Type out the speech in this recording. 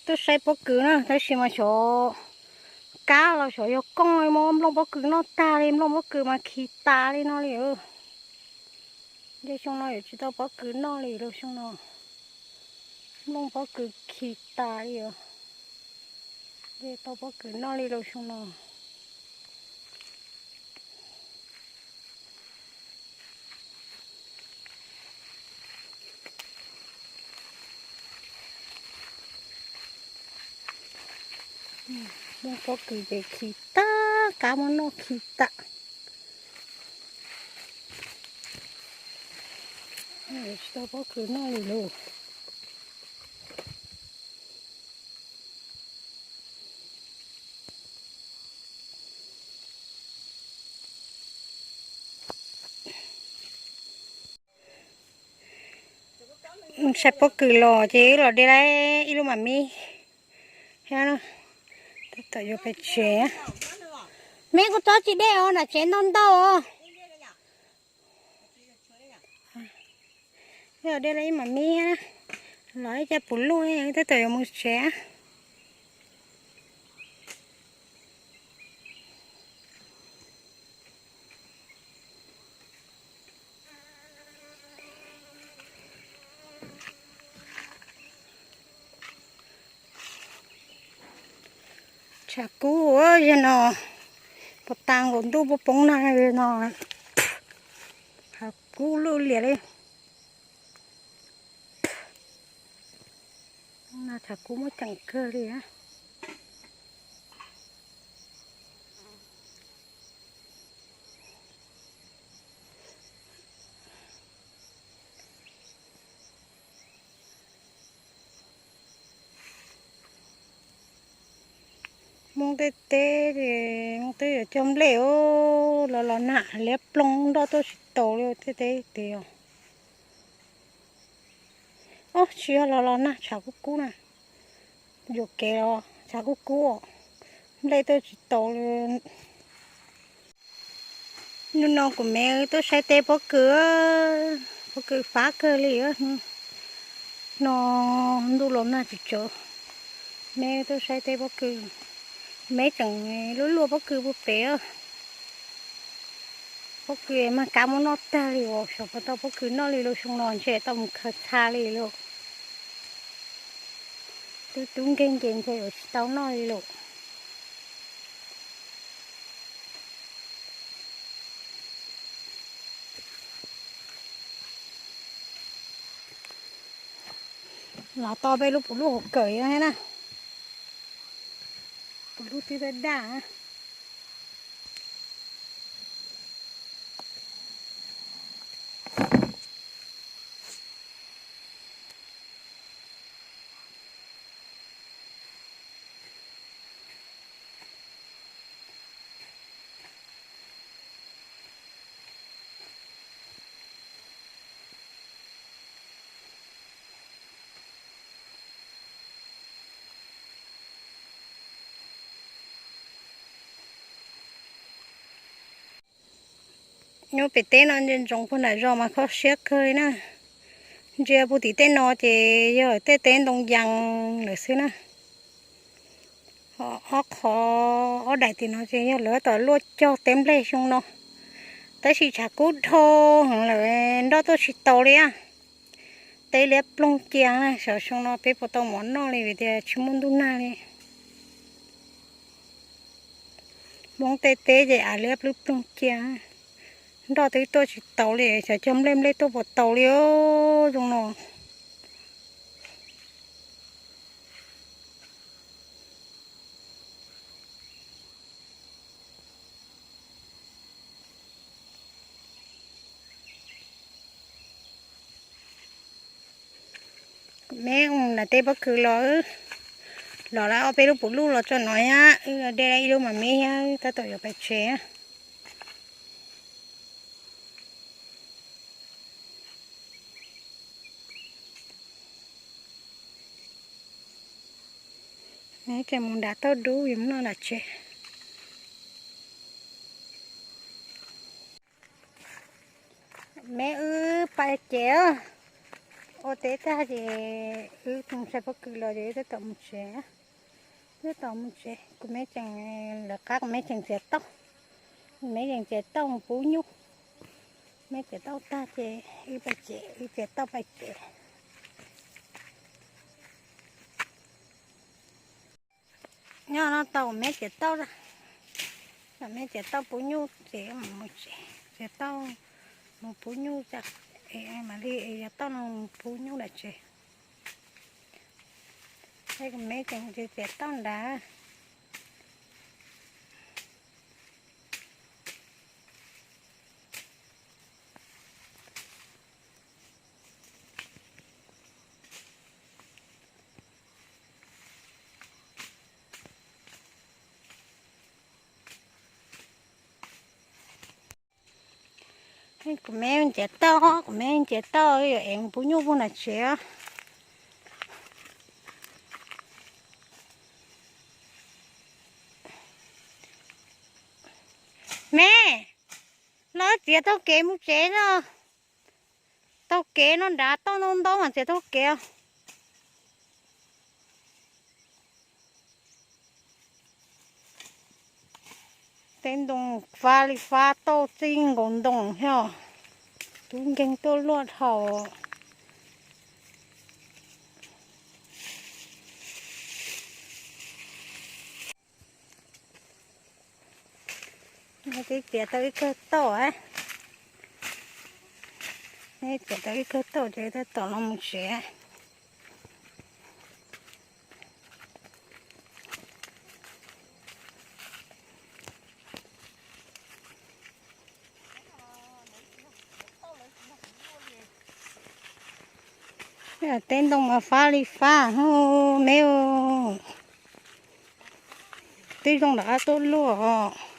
Tuaj saib pob kws na, tab sis mas xyov kab los xyov yog kooj muab nplooj pob kws noj tag li, nplooj pob kws mas khi tas li no li. Nce xyoo no yuav tsis tau pob kws noj li lauj xyoo no. Nplooj pob kws khi tas li os. Nce tau pob kws noj li lauj xyoo no. Nplooj pob kws ces khi tas, kab muab noj khi tas. Tsis tau pob kws noj li lauj. Saib pob kws los ces wb los de tau ib lub mam mib thiab. Tab tom yuav pem tsev. Me kuv txhob tsis de os, nram tsev ntau ntau os. Wb los de tau ib mam mib thiab, los ib caj puv luj, tab tom yuav mus tsev. Tshav kub ua yog no, puas tas nkaus ntuj puas poob na no. Tshav kub lwj liam li. Tshav kub muaj ceem kawg li. Hmoob tej teb, Hmoob teb yuav cog nplej os, los los nag liab ploog nroj tuaj tsis taus li tej teb tiag. Ob, tsis yog los los nag, tshav kub kub na. Yuam kev los tshav kub kub os, nplej tuaj tsis taus li. Hnub no kuv me tuaj saib teb pob kws, pob kws fab kawg li. No ntuj los nag tsis tsawv, me tuaj saib teb pob kws, me tseem luaj luaj pob kws puag pem. Pob kws mas kab muab noj tag li os, xyov puas tau pob kws noj li lauj, xyoo no ntshe tau mus khaws txha li lauj. Twb tub nkeeg ces ntshe yuav tsis tau noj li lauj. Los to peb lub puv luj hauv kawm thiab na. Puv luj twb daj daj. Nyob pem teb no ntsoov puag nram zos mas kho siab kawg li na. Ntsia puag tim tej no ces yog tej teb ntoo yas lawm xwb na. Ob qho, ob daim tim no ces yog lawv tab tom luaj cog teb nplej xyoo no, tab sis tshav kub dhau heev lawm, nroj tuaj tsis taus li. Teb liab ploog cia na, xyov xyoo no peb puas tau mov noj li vim tias tsis muaj ntuj nag li. Hmoob tej teb ces av liab plwb ploog cia, nroj twb tuaj tsis taus li, xyov cog nplej nplej tuaj puas taus li os zoo no. Me mus nram teb pob kws los, los lawm ob peb lub puv luj los tso no thiab, wb de ib lub mam mib thiab tab tom yuav pais tsev. Ces mus nram toj dub yuav noj nram tsev. Me wb pais tsev, Ua teb tag ces wb mus saib pob kws los ces wb tab tom mus tsev. Tab tom mus tsev, kuv me tseem, lawv qab kuv me tseem txiav tauj. Kuv me tseem txiav tauj mus pub nyuj. Me txiav tauj tag ces wb pais tsev, wb txiav tauj pais tsev. Nyob no tau kuv me txiav tauj, kuv me txiav tauj pub nyuj ces mus tsev, txiav tauj mus pub nyuj, mam li yog tauj no mus pub nyuj lawm tsev. Kuv me tseem txiav tauj nrad. Kuv me txiav tauj, kuv me txiav tauj yuav ev mus pub nyuj pub nram tsev. Me, los txiav taug kev mus tsev no. Taug kev no nrad tauj ntau ntau mas txiav taug kev. Teb ntoo fab li fab tauj txij nkaus ntoo thiab. Tub nkeeg tuaj luaj dhau. Neb twb txiav tau ib kawg tauj, neb txiav tau ib kawg tauj ces tab tom los mus tsev. Teb ntoo mas fab li fab, me, tib zoo nram qab tuaj luaj os.